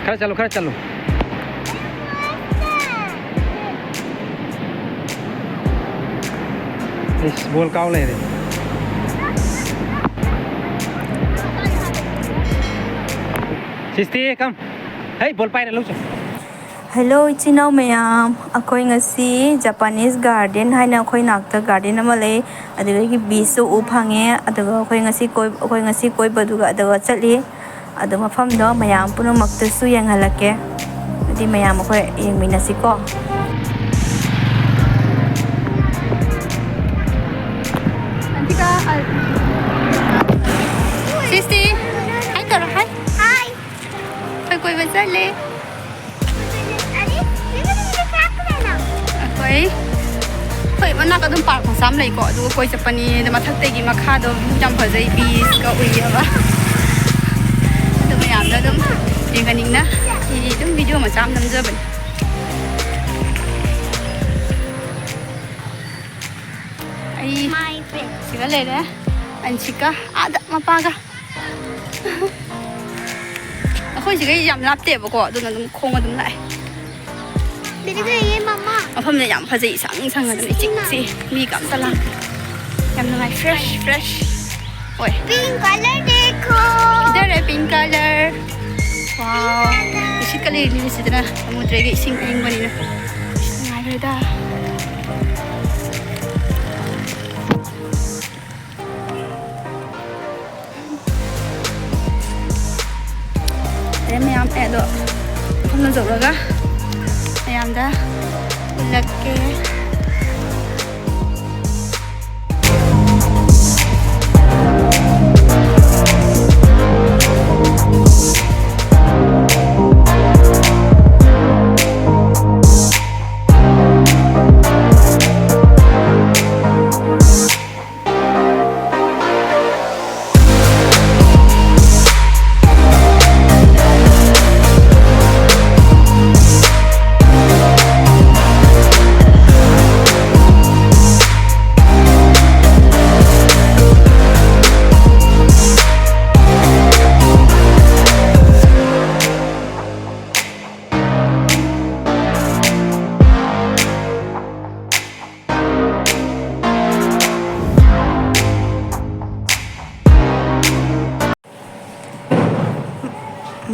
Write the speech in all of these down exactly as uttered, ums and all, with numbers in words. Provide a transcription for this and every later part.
ꯈꯔ ꯆꯠꯂꯨ, ꯈꯔ ꯆꯠꯂꯨ꯫ ꯏꯁ, ꯕꯣꯜ ꯀꯥꯎ ꯂꯩꯔꯦ꯫ ꯁꯤꯁꯇꯤ, ꯀꯝ꯫ ꯍꯩ, ꯕꯣꯜ ꯄꯥꯏꯔꯦ, ꯂꯧ ꯆꯠ꯫ ꯍꯦꯜꯂꯣ, ꯏꯆꯤꯟ ꯏꯅꯥꯎ ꯃꯌꯥꯝ, ꯑꯩꯈꯣꯏ ꯉꯁꯤ ꯖꯄꯥꯅꯤꯁ ꯒꯥꯔꯗꯦꯟ ꯍꯥꯏꯅ ꯑꯩꯈꯣꯏ ꯅꯥꯛꯇ ꯒꯥꯔꯗꯦꯟ ꯑꯃ ꯂꯩ, ꯑꯗꯨꯗꯒꯤ ꯕꯤꯁꯁꯨ ꯎ ꯐꯪꯉꯦ꯫ ꯑꯗꯨꯒ ꯑꯩꯈꯣꯏ ꯉꯁꯤ ꯀꯣꯏ-, ꯑꯩꯈꯣꯏ ꯉꯁꯤ ꯀꯣꯏꯕꯗꯨꯒ ꯑꯗꯨꯒ ꯆꯠꯂꯤ꯫ ꯑꯗꯣ ꯃꯐꯝꯗꯣ ꯃꯌꯥꯝ ꯄꯨꯝꯅꯃꯛꯇꯁꯨ ꯌꯦꯡꯍꯜꯂꯛꯀꯦ꯫ ꯑꯗꯨꯗꯤ ꯃꯌꯥꯝ ꯑꯩꯈꯣꯏ ꯌꯦꯡꯃꯤꯟꯅꯁꯤꯀꯣ꯫ ꯁꯤꯁꯇꯤ, ꯍꯥꯏ ꯇꯧꯔꯣ, ꯍꯥꯏ꯫ ꯍꯥꯏ꯫ ꯑꯩꯈꯣꯏ ꯀꯣꯏꯕ ꯆꯠꯂꯦ꯫ ꯑꯔꯦ, ꯅꯪ ꯀꯔꯤꯒꯤ ꯀꯥꯞꯄꯤꯔꯤꯅꯣ? ꯑꯩꯈꯣꯏ, ꯑꯩꯈꯣꯏ ꯃꯅꯥꯛꯇ ꯑꯗꯨꯝ ꯄꯥꯔꯛ ꯃꯆꯥ ꯑꯃ ꯂꯩꯀꯣ, ꯑꯗꯨꯒ ꯀꯣꯏ ꯆꯠꯄꯅꯤ꯫ ꯑꯗ ꯃꯊꯛꯇꯒꯤ ꯃꯈꯥꯗꯣ view ꯌꯥꯝ ꯐꯖꯩ, ꯕꯤꯁꯀ ꯎꯏꯌꯦꯕ꯫ ꯑꯗꯨ ꯃꯌꯥꯝꯗꯣ ꯑꯗꯨꯝ ꯌꯦꯡꯍꯟꯅꯤꯡꯅ ꯑꯩ ꯑꯗꯨꯝ video ꯃꯆꯥ ꯑꯃ ꯅꯝꯖꯕꯅꯤ꯫ ꯑꯩ ꯁꯤꯒ ꯂꯩꯔꯦ, ꯑꯟꯁꯤꯀꯥ ꯑꯥꯗ ꯃꯄꯥꯒ꯫ ꯑꯩꯈꯣꯏ ꯁꯤꯒꯩ ꯌꯥꯝ ꯂꯥꯞꯇꯦꯕꯀꯣ, ꯑꯗꯨꯅ ꯑꯗꯨꯝ ꯈꯣꯡ ꯑꯗꯨꯝ ꯂꯥꯛꯑꯦ꯫ ꯃꯐꯝꯁꯦ ꯌꯥꯝ ꯐꯖꯩ, ꯏꯁꯪ ꯁꯪꯉꯗꯅ, ꯏꯆꯤꯛ ꯆꯤꯛꯑꯦ, ꯃꯤꯒ ꯑꯝꯇ ꯂꯥꯡꯗꯦ꯫ ꯌꯥꯝ ꯅꯨꯡꯉꯥꯏ, fresh, fresh ꯑꯣꯏ꯫ Pink color देखो। इधर है pink color। Wow, ꯅꯨꯡꯁꯤꯠꯀ ꯂꯤꯔꯤ ꯂꯤꯔꯤ ꯁꯤꯠꯇꯅ, ꯁꯃꯨꯗ꯭ꯔꯒꯤ ꯏꯁꯤꯡ ꯑꯏꯪꯕꯅꯤꯅ꯫ ꯅꯨꯡꯉꯥꯏꯈ꯭ꯔꯦꯗ꯫ ꯑꯗꯩ ꯃꯌꯥꯝ, ꯑꯦ, ꯑꯗꯣ ꯃꯐꯝꯗ ꯌꯧꯔꯒ ꯃꯌꯥꯝꯗ ꯎꯠꯂꯛꯀꯦ꯫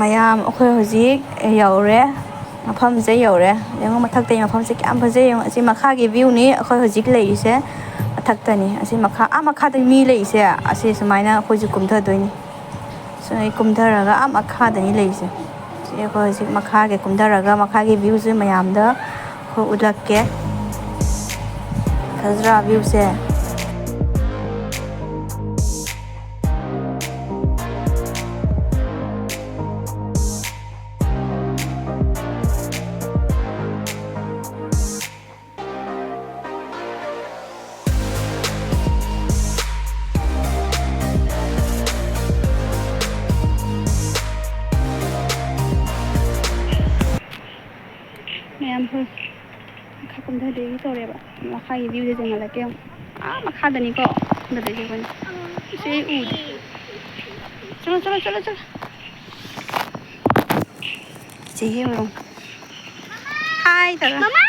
ꯃꯌꯥꯝ, ꯑꯩꯈꯣꯏ ꯍꯧꯖꯤꯛ ꯌꯧꯔꯦ꯫ ꯃꯐꯝꯁꯦ ꯌꯧꯔꯦ꯫ ꯌꯦꯡꯉꯣ, ꯃꯊꯛꯇꯒꯤ ꯃꯐꯝꯁꯦ ꯀꯌꯥꯝ ꯐꯖꯩ ꯌꯦꯡꯉꯣ꯫ ꯑꯁꯤ ꯃꯈꯥꯒꯤ view ꯅꯤ꯫ ꯑꯩꯈꯣꯏ ꯍꯧꯖꯤꯛ ꯂꯩꯔꯤꯁꯦ ꯃꯊꯛꯇꯅꯤ꯫ ꯑꯁꯤ ꯃꯈꯥ, ꯑꯥ ꯃꯈꯥꯗ ꯃꯤ ꯂꯩꯔꯤꯁꯦ, ꯑꯁꯤ ꯁꯨꯃꯥꯏꯅ ꯑꯩꯈꯣꯏꯁꯨ ꯀꯨꯝꯊꯗꯣꯏꯅꯤ꯫ ꯁꯨꯃꯥꯏꯅ ꯀꯨꯝꯊꯔꯒ ꯑꯥ ꯃꯈꯥꯗꯅꯤ ꯂꯩꯔꯤꯁꯦ꯫ ꯁꯤ ꯑꯩꯈꯣꯏ ꯍꯧꯖꯤꯛ ꯃꯈꯥꯒꯤ ꯀꯨꯝꯊꯔꯒ ꯃꯈꯥꯒꯤ view ꯁꯦ ꯃꯌꯥꯝꯗ ꯑꯩꯈꯣꯏ ꯎꯠꯂꯛꯀꯦ꯫ ꯐꯖꯗ꯭ꯔꯥ view ꯁꯦ? ꯃꯌꯥꯝ ꯍꯣꯏ, ꯃꯈꯥ ꯀꯨꯝꯊꯗꯣꯏꯒꯤ ꯇꯧꯔꯦꯕ꯫ ꯃꯈꯥꯒꯤ view ꯁꯦ ꯌꯦꯡꯍꯜꯂꯛꯀꯦ ꯌꯦꯡꯉꯣ꯫ ꯑꯥ ꯃꯈꯥꯗꯅꯤꯀꯣ ꯀꯨꯝꯊꯗꯣꯏꯁꯦ ꯑꯩꯈꯣꯏꯅ꯫ ꯏꯁꯦ, ꯑꯩ ꯎꯗꯦ꯫ ꯆꯠꯂꯣ, ꯆꯠꯂꯣ, ꯆꯠꯂꯣ, ꯆꯠꯂꯣ꯫ ꯆꯤꯆꯦꯒꯤ ꯑꯣꯏꯔꯣ꯫ ꯍꯥꯏ ꯇꯧꯔꯣ꯫ ꯃꯃꯥ!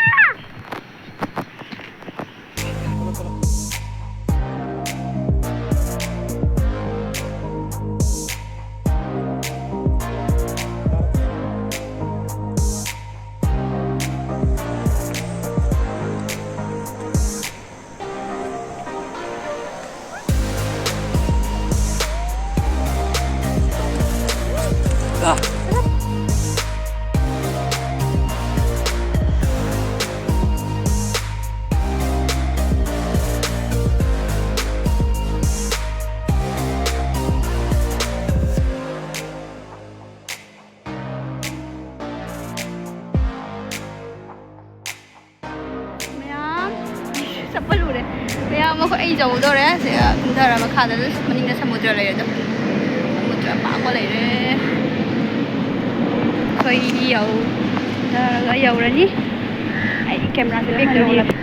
ꯃꯌꯥꯝ ꯆꯠꯄ ꯂꯨꯔꯦ꯫ ꯃꯌꯥꯝ ꯑꯩꯈꯣꯏ, ꯑꯩ ꯌꯧꯗꯧꯔꯦ꯫ ꯁꯦ, ꯀꯨꯝꯊꯔ ꯃꯈꯥꯗ ꯃꯅꯤꯡꯗ ꯁꯃꯨꯗ꯭ꯔ ꯂꯩꯔꯦ꯫ ꯑꯗꯣ ꯁꯃꯨꯗ꯭ꯔ ꯑꯄꯥꯛꯄ ꯂꯩꯔꯦ꯫ ꯑꯩꯈꯣꯏ ꯌꯧ-, ꯀꯨꯝꯊꯔꯒ ꯌꯧꯔꯅꯤ꯫ ꯑꯩ camera ꯁꯦ back ꯇꯧꯔꯛꯑꯣ꯫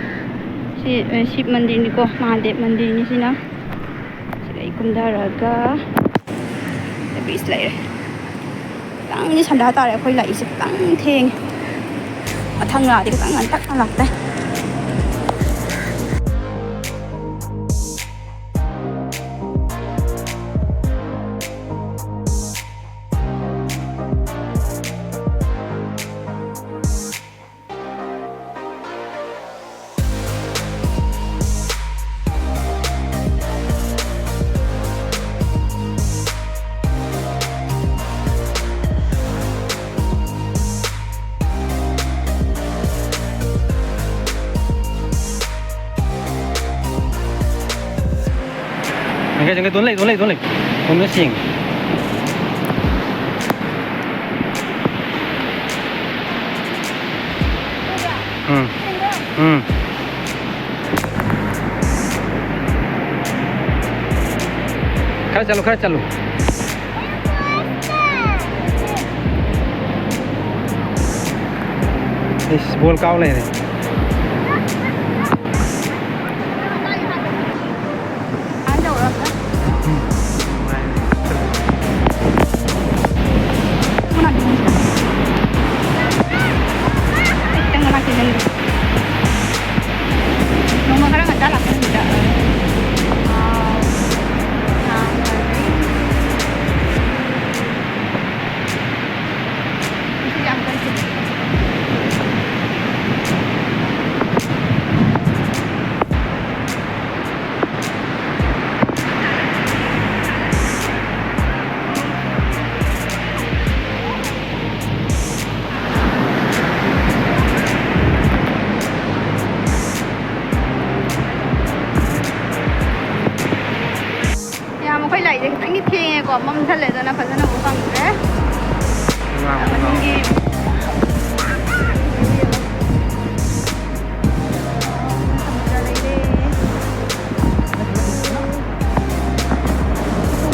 ꯁꯤ, ꯑ, ꯁꯤꯕ ꯃꯟꯗꯤꯔꯅꯤꯀꯣ, ꯃꯍꯥꯗꯦꯕ ꯃꯟꯗꯤꯔꯅꯤ ꯁꯤꯅ꯫ ꯁꯤꯗꯩ ꯀꯨꯝꯊꯔꯒ bridge ꯂꯩꯔꯦ꯫ ꯈꯤꯇꯪꯗꯤ ꯁꯟꯗꯥ ꯇꯥꯔꯦ ꯑꯩꯈꯣꯏ ꯂꯥꯛꯏꯁꯦ, ꯈꯤꯇꯪ ꯊꯦꯡꯉꯦ꯫ ꯃꯊꯪ ꯂꯥꯛꯑꯗꯤ ꯈꯤꯇꯪ ꯉꯟꯇꯛꯅ ꯂꯥꯛꯇꯥꯏ꯫ ꯆꯪꯒꯦ, ꯆꯪꯒꯦ꯫ ꯗꯣꯟ ꯂꯩ, ꯗꯣꯟ ꯂꯩ, ꯗꯣꯟ ꯂꯩ꯫ ꯗꯣꯟꯗꯣ ꯁꯦꯡꯉꯦ꯫ ꯎꯝ꯫ ꯎꯝ꯫ ꯈꯔ ꯆꯠꯂꯨ, ꯈꯔ ꯆꯠꯂꯨ꯫ ꯏꯁ, ꯕꯣꯜ ꯀꯥꯎ ꯂꯩꯔꯦ꯫ ꯅꯣꯡꯃ ꯈꯔ ꯉꯟꯇꯥ ꯂꯥꯛꯄꯅ ꯐꯩꯗ꯫ ꯌꯥꯝ ꯑꯩꯈꯣꯏ ꯂꯥꯛꯏꯁꯦ ꯈꯤꯇꯪꯗꯤ ꯊꯦꯡꯉꯦꯀꯣ, ꯃꯝꯁꯜꯂꯦꯗꯅ ꯐꯖꯅ ꯎꯕ ꯐꯪꯗ꯭ꯔꯦ꯫ ꯃꯅꯨꯡꯒꯤ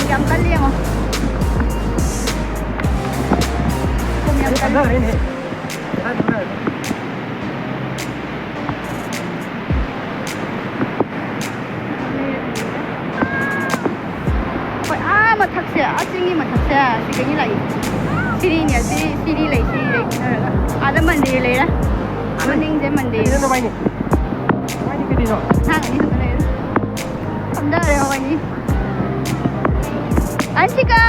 ꯌꯥꯝ ꯀꯜꯂꯤ ꯌꯦꯡꯉꯣ꯫ ꯌꯥꯝ ꯀꯜꯂꯤ꯫ ꯑꯩꯈꯣꯏ ꯑꯥ ꯃꯊꯛꯁꯦ, ꯑꯥ ꯆꯤꯡꯒꯤ ꯃꯊꯛꯁꯦ, ꯁꯤꯗꯒꯤ ꯂꯥꯛꯏ꯫ ꯁꯤꯔꯤꯅꯦ, ꯁꯤꯔꯤ, ꯁꯤꯔꯤ ꯂꯩ, ꯁꯤꯔꯤ ꯂꯩ ꯈꯟꯅꯔꯒ꯫ ꯑꯥꯗ ꯃꯟꯗꯤꯔ ꯂꯩꯔꯦ꯫ ꯃꯅꯤꯡꯁꯦ ꯃꯟꯗꯤꯔ꯫ ꯀꯩꯅꯣ ꯅꯕꯥꯏꯅꯤ? ꯅꯕꯥꯏꯅꯤ ꯀꯩꯗꯧꯔꯤꯅꯣ? ꯁꯥꯡ ꯑꯅꯤ ꯈꯛꯇ ꯂꯩꯔꯦ꯫ ꯐꯝꯗꯔꯦ ꯃꯕꯥꯏꯅꯤ꯫ ꯑꯟꯁꯤꯀꯥ!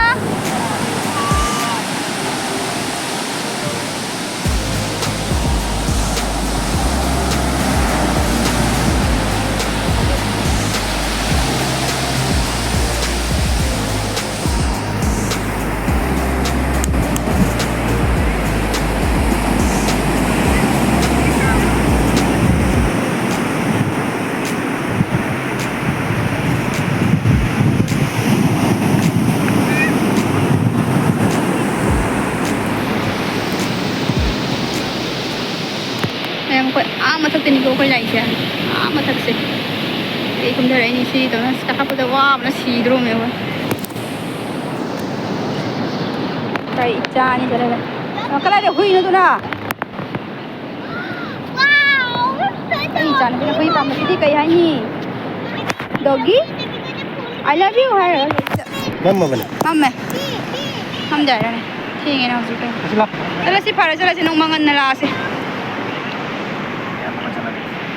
ꯃꯊꯛꯇꯅꯤꯀꯣ ꯑꯩꯈꯣꯏ ꯂꯥꯛꯏꯁꯦ, ꯑꯥ ꯃꯊꯛꯁꯦ꯫ ꯑꯩ ꯀꯨꯝꯊꯔꯛꯏꯅꯤ ꯁꯤ ꯇꯧꯅ ꯀꯥꯈꯠꯄꯗ ꯋꯥꯕꯅ ꯁꯤꯗ꯭ꯔꯣꯃꯦ ꯑꯩꯈꯣꯏ꯫ ꯀꯔꯤ ꯏꯆꯥꯅꯤ ꯆꯠꯂꯒ꯫ ꯑ, ꯀꯗꯥꯏꯗ ꯍꯨꯏꯅꯣ ꯑꯗꯨꯅ? ꯑꯩ ꯏꯆꯥꯅꯨꯄꯤꯅ ꯍꯨꯏ ꯄꯥꯝꯕꯁꯤꯗꯤ ꯀꯩ ꯍꯥꯏꯅꯤ? Doggy? I love you ꯍꯥꯏꯔꯒ ꯍꯧꯖꯤꯛꯇ꯫ ꯃꯝꯃꯕꯅꯦ꯫ ꯃꯝꯃꯦ꯫ ꯃꯝꯗꯦ ꯍꯥꯏꯔꯅꯦ꯫ ꯊꯦꯡꯉꯦꯅ ꯍꯧꯖꯤꯛꯇ꯫ ꯑꯁꯤ ꯂꯥꯛ꯫ ꯆꯠꯂꯁꯤ ꯐꯔꯦ, ꯆꯠꯂꯁꯤ ꯅꯣꯡꯃ ꯉꯟꯅ ꯂꯥꯛꯑꯁꯤ꯫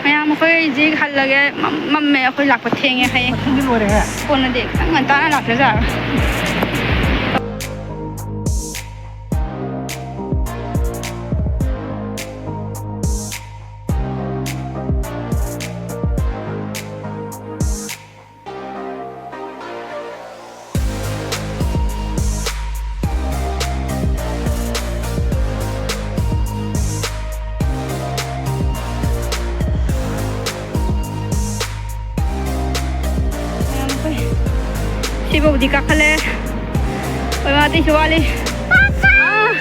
ꯃꯌꯥꯝ ꯑꯩꯈꯣꯏ ꯍꯧꯖꯤꯛ ꯍꯜꯂꯒꯦ꯫ ꯃꯝ-, ꯃꯝꯃꯦ ꯑꯩꯈꯣꯏ ꯂꯥꯛꯄ ꯊꯦꯡꯉꯦ ꯍꯌꯦꯡ꯫ ꯃꯊꯪꯗꯤ ꯂꯣꯏꯔꯦꯍꯦ꯫ ꯀꯣꯟꯅꯗꯤ ꯈꯤꯇꯪ ꯉꯟꯇꯥꯅ ꯂꯥꯛꯇ꯭ꯔꯖꯥꯠꯂ? ꯁꯤꯐꯥꯎꯗꯤ ꯀꯥꯈꯠꯂꯦ꯫ ꯑꯣꯏ ꯃꯥ ꯑꯇꯩꯁꯨ ꯋꯥꯠꯂꯤ꯫ ꯑꯥ,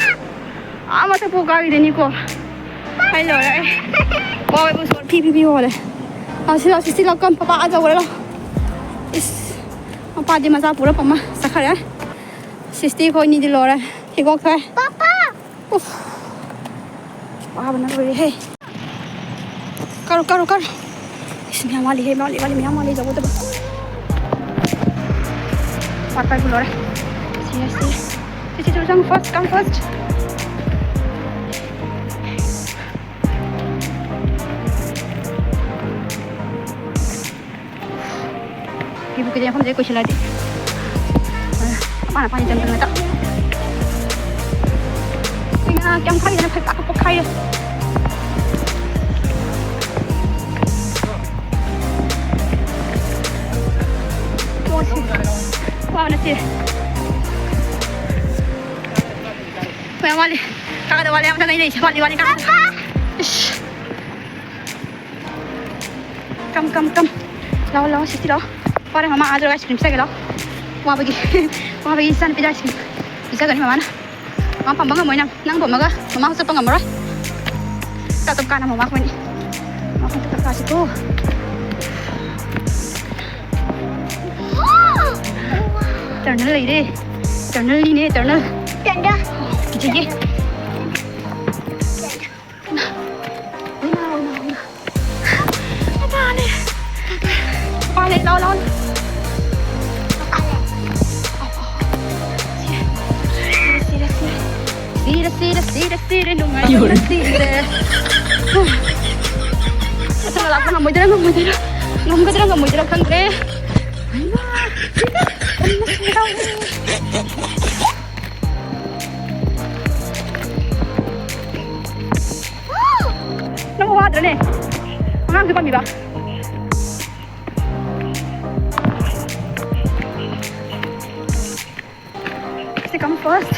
ꯑꯥ ꯃꯊꯛ ꯄꯨ ꯀꯥꯈꯤꯗꯣꯏꯅꯤꯀꯣ꯫ ꯑꯩ ꯂꯣꯏꯔꯦ ꯑꯩ꯫ ꯋꯥꯎ, ꯏꯕꯨꯡ ꯁꯣꯔ ꯐꯤ ꯐꯤ ꯐꯤ ꯍꯣꯜꯂꯦ꯫ ꯂꯥꯎ ꯁꯤ ꯂꯥꯎ ꯁꯤ ꯁꯤ ꯂꯥꯎ ꯀꯝ ꯄꯄꯥ ꯑꯥ ꯌꯧꯔꯦ ꯂꯥꯎ꯫ ꯏꯁ ꯃꯄꯥꯗꯤ ꯃꯆꯥ ꯄꯨꯔ ꯄꯝꯃ ꯆꯠꯈ꯭ꯔꯦ꯫ ꯁꯤꯁꯇꯤ ꯑꯩꯈꯣꯏꯅꯤꯗꯤ ꯂꯣꯏꯔꯦ꯫ ꯍꯤꯒꯣꯛ ꯊꯣꯛꯑꯦ꯫ ꯄꯄꯥ! ꯎꯐ꯫ ꯋꯥꯕꯅ ꯂꯣꯏꯔꯦꯍꯦ꯫ ꯀꯥꯔꯣ, ꯀꯥꯔꯣ, ꯀꯥꯔꯣ꯫ ꯏꯁ, ꯃꯌꯥꯝ ꯋꯥꯠꯂꯤꯍꯦ, ꯃꯌꯥꯝ ꯋꯥꯠꯂꯤ, ꯃꯌꯥꯝ ꯋꯥꯠꯂꯤ, ꯌꯧꯒꯗꯕ꯫ ꯋꯥꯠꯄ ꯍꯥꯏꯕꯨ ꯂꯣꯏꯔꯦ꯫ ꯁꯤꯔꯦ, ꯁꯤꯔꯦ꯫ ꯁꯤ, ꯁꯤ, ꯁꯤ, ꯆꯪ, first, come first꯫ ꯏꯕꯨꯛꯀꯤꯗꯤ ꯃꯐꯝꯁꯦ ꯀꯨꯏꯁꯤꯜꯂꯗꯤ꯫ ꯃꯥꯅ ꯄꯥꯅꯤ ꯆꯪꯗꯅ ꯇꯧ꯫ ꯀꯨꯏꯅ ꯀꯌꯥꯝ ꯈꯥꯏꯗꯅ ꯐꯩ ꯄꯥꯛ ꯄꯥꯛ ꯈꯥꯏꯔꯦ꯫ ꯇꯣꯛꯑꯁꯤ꯫ ꯋꯥꯕꯅ ꯁꯤꯔꯦ꯫ ꯃꯌꯥꯝ ꯋꯥꯠꯂꯤ꯫ ꯀꯥꯒꯗꯕ ꯋꯥꯠꯂꯤ꯫ ꯌꯥꯝ ꯊꯥꯡꯒꯠꯅꯩ꯫ ꯋꯥꯠꯂꯤ, ꯋꯥꯠꯂꯤ꯫ ꯀꯥꯒꯗꯕ꯫ ꯏꯁ꯫ ꯀꯝ, ꯀꯝ, ꯀꯝ꯫ ꯂꯥꯛꯑꯣ, ꯂꯥꯛꯑꯣ, ꯁꯤꯁꯇꯤ ꯂꯥꯛꯑꯣ꯫ ꯐꯔꯦ, ꯃꯃꯥ ꯑꯥꯗ ice cream ꯄꯤꯖꯒꯦ ꯂꯥꯛꯑꯣ꯫ ꯋꯥꯕꯒꯤ, ꯋꯥꯕꯒꯤ ꯏꯆꯥꯅꯨꯄꯤꯗ ice cream ꯄꯤꯖꯒꯅꯤ ꯃꯃꯥꯅ꯫ ꯃꯃꯥ ꯄꯝꯕ ꯉꯝꯃꯣꯏ ꯅꯪ꯫ ꯅꯪ ꯄꯝꯃꯒ ꯃꯃꯥ ꯆꯠꯄ ꯉꯝꯃꯔꯣꯏ꯫ ꯇꯞ ꯇꯞ ꯀꯥꯟꯅ ꯃꯃꯥ ꯑꯩꯈꯣꯏꯅꯤ꯫ ꯀꯥꯁꯤꯀꯣ꯫ ꯇꯔꯅꯜ ꯂꯩꯔꯦ꯫ ꯇꯔꯅꯜꯅꯤꯅꯦ, ꯇꯔꯅꯜ꯫ ꯇꯔꯅꯜ꯫ ꯀꯤꯖꯩꯌꯦ꯫ ꯃꯄꯥꯅꯦ꯫ ꯃꯄꯥꯅꯦ, ꯂꯥꯎ, ꯂꯥꯎ꯫ ꯁꯤꯔꯦ, ꯁꯤꯔꯦ, ꯁꯤꯔꯦ꯫ ꯁꯤꯔꯦ, ꯁꯤꯔꯦ, ꯁꯤꯔꯦ, ꯁꯤꯔꯦ, ꯅꯨꯡꯉꯥꯏꯕꯅ ꯁꯤꯔꯦ꯫ ꯑꯁ, ꯂꯥꯛꯄ ꯉꯝꯃꯣꯏꯗꯣꯏꯔꯥ, ꯉꯝꯃꯣꯏꯗꯣꯏꯔꯥ, ꯉꯝꯒꯗ꯭ꯔꯥ, ꯉꯝꯃꯣꯏꯗꯣꯏꯔꯥ ꯈꯪꯗ꯭ꯔꯦ꯫ ꯍꯩꯃꯥ! ꯅꯪ ꯋꯥꯗ꯭ꯔꯅꯦ? ꯑꯉꯥꯡꯁꯨ ꯄꯝꯃꯤꯕ? She come first.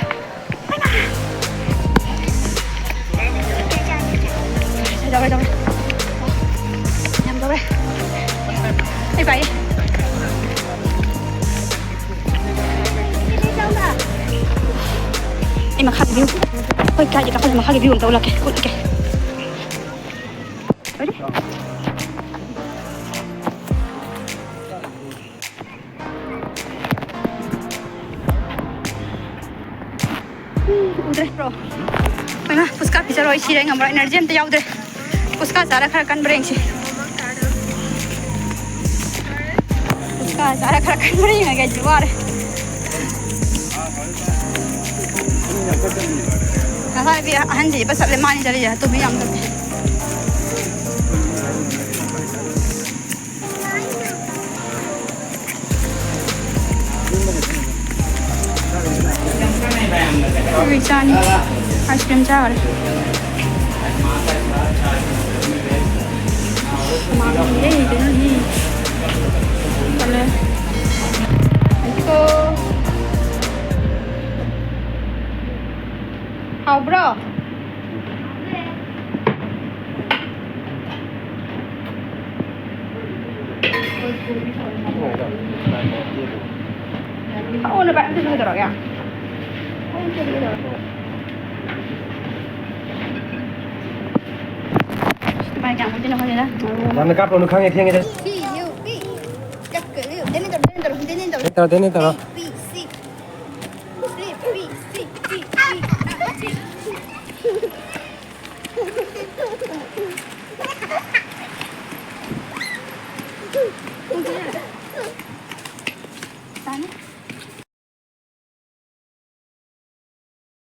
ꯌꯧꯔꯦ, ꯌꯧꯔꯦ꯫ ꯌꯥꯝ ꯌꯧꯔꯦ꯫ ꯑꯩ ꯄꯥꯏꯌꯦ꯫ ꯑꯩ ꯃꯈꯥꯒꯤ view, ꯑꯩꯈꯣꯏ ꯀꯥꯏꯗ ꯀꯥꯈꯠꯂ ꯃꯈꯥꯒꯤ view ꯑꯝꯇ ꯎꯠꯂꯛꯀꯦ, ꯎꯠꯂꯛꯀꯦ꯫ Ready? ꯎꯗ꯭ꯔꯦ, bro꯫ ꯀꯩꯅꯣ, ꯐꯨꯁꯀꯥ ꯄꯤꯖꯔꯣꯏ, ꯁꯤꯔꯦ, ꯉꯝꯃꯔꯣꯏ, energy ꯑꯝꯇ ꯌꯥꯎꯗ꯭ꯔꯦ꯫ ꯐꯨꯁꯀꯥ ꯆꯥꯔ ꯈꯔ ꯀꯟꯕ꯭ꯔꯥ ꯌꯦꯡꯁꯤ꯫ ꯐꯨꯁꯀꯥ ꯆꯥꯔ ꯈꯔ ꯀꯟꯕ꯭ꯔꯥ ꯌꯦꯡꯉꯒꯦ, ꯑꯩꯁꯨ ꯋꯥꯔꯦ꯫ ꯉꯁꯥꯏꯗꯤ ꯑꯍꯟꯁꯤ ꯏꯄꯠ ꯆꯠꯂꯦ, ꯃꯥꯅꯤ ꯆꯠꯂꯤꯁꯦ, ꯑꯇꯣꯝꯕꯤ ꯌꯥꯝ ꯆꯠꯇꯦ꯫ ꯍꯧꯖꯤꯛ ꯆꯥꯅꯤ꯫ Ice cream ꯆꯥꯈꯔꯦ꯫ ꯃꯥꯡꯂꯦ, ꯀꯩꯅꯣꯅꯤ꯫ ꯇꯜꯂꯦ꯫ ꯑꯩꯁꯨ꯫ ꯍꯥꯎꯕ꯭ꯔꯣ? ꯍꯥꯎꯅ ꯚꯥꯏ, ꯑꯝꯇ ꯀꯩꯗꯧꯔꯒꯦ? ꯑꯗꯨꯃꯥꯏ ꯌꯥꯝꯅ ꯀꯥꯞꯄꯅꯨ ꯈꯪꯉꯦ, ꯊꯦꯡꯉꯦ꯫ ꯁꯤ ꯌꯨ ꯄꯤ꯫ ꯀꯛꯀ ꯌꯨ꯫ ꯗꯦꯅꯤ ꯇꯧꯔꯣ, ꯗꯦꯅꯤ ꯇꯧꯔꯣ, ꯗꯦꯅꯤ ꯇꯧꯔꯣ꯫ ꯇꯧꯔꯣ, ꯗꯦꯅꯤ ꯇꯧꯔꯣ꯫ ꯄꯤ ꯁꯤ꯫ ꯄꯤ ꯁꯤ꯫